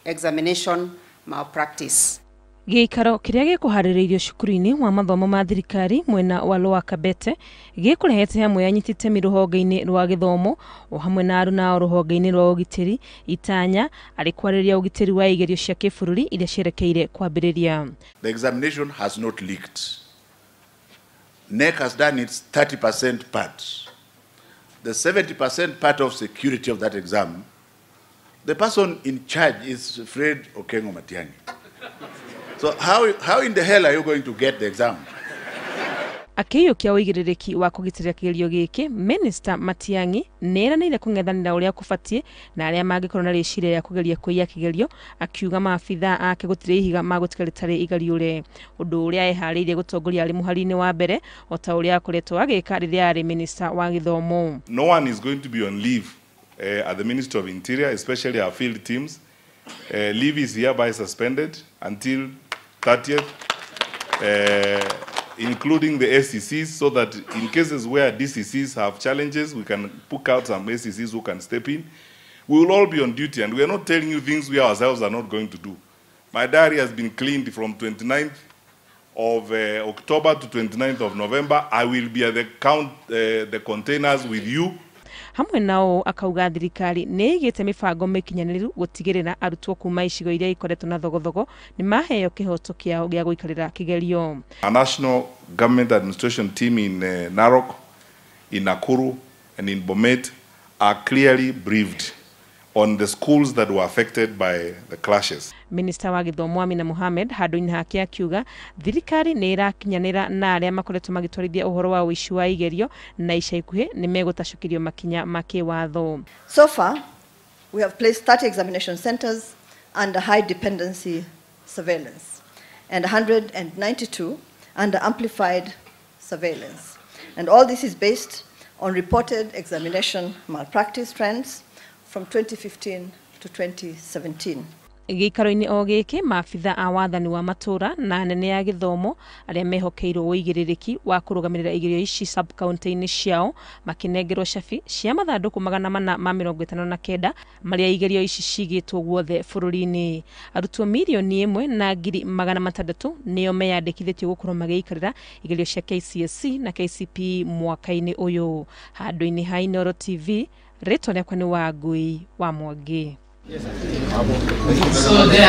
Examination malpractice. Gĩikaro kĩrĩa gĩkũharĩrĩirio cukuru-inĩ wa mathomo ma thirikari mwena wa Lower Kabete gĩkũrehete hamwe anyiti itemi rũhonge-inĩ rwa gĩthomo o hamwe na aruna ao rũhonge-inĩ rwa ũgitĩri itanya arĩ kwarĩrĩria ũgitĩri wa igerio cia kĩbũrũri iria cierekeire kwambĩrĩria. The examination has not leaked. KNEC has done its 30% part. The 70% part of security of that exam, the person in charge is Fred Okengo Matiang'i. So how in the hell are you going to get the exam? Akĩiyũkia ũigĩrĩrĩki wa kũgitĩra kĩgerio gĩkĩ, Minister Matiang'i nĩeranĩire kũng'ethanĩra ũrĩa kũbatiĩ na arĩa mangĩkorwo na rĩciria rĩa kũgeria kũiya kĩgerio, akiuga maabithaa ake gũtirĩ ihiga magũtiga rĩtarĩ igariũre, ũndũ ũrĩa eharĩirie gũtongoria arĩ mũhari-inĩ wa mbere o ta ũrĩa akoretwo agĩka rĩrĩa arĩ Minister wa gĩthomo. No one is going to be on leave at the Ministry of Interior, especially our field teams. Leave is hereby suspended until 30th, including the SECs, so that in cases where DCCs have challenges, we can book out some SECs who can step in. We will all be on duty, and we are not telling you things we ourselves are not going to do. My diary has been cleaned from 29th of October to 29th of November. I will be at the count the containers with you. Hamwe nao akauga thirikari nĩ ĩigĩte mĩbango mĩkinyanĩru gũtigĩrĩra arutwo kuma icigo iria ikoretwo na thogothogo nĩ maheo kĩhoto kĩao gĩa gũikarĩra kĩgerio. A national government administration team in Narok, in Nakuru and in Bomet are clearly briefed on the schools that were affected by the clashes. Minister wa gĩthomo Amina Mohamed handũ-inĩ hake akiuga thirikari nĩ ĩrakinyanĩra na arĩa makoretwo magĩtwarithia ũhoro wa ũici wa igerio na ica ikuhĩ nĩ megũtacũkĩrio makinya ma kĩwatho. So far, we have placed 30 examination centers under high dependency surveillance and 192 under amplified surveillance. And all this is based on reported examination malpractice trends from 2015 to 2017. Gĩikaro-inĩ o gĩkĩ maabitha a wathani wa matũra na anene a gĩthomo arĩa mehokeirwo ũigĩrĩrĩki wa kũrũgamĩrĩra igerio ici sub-county-inĩ ciao makĩnengerwo cabi cia mathandũkũ 459 marĩa igerio ici cigĩtwo guothe bũrũri-inĩ. Arutwo 1,600,000 nĩo meyandĩkithĩtio gũkorwo magĩikarĩra igerio cia KCSE na KCPE mwaka-inĩ ũyũ. Handũ-inĩ ha Inooro TV, rĩtwa rĩakwa nĩ Wangui wa Mwangi. So there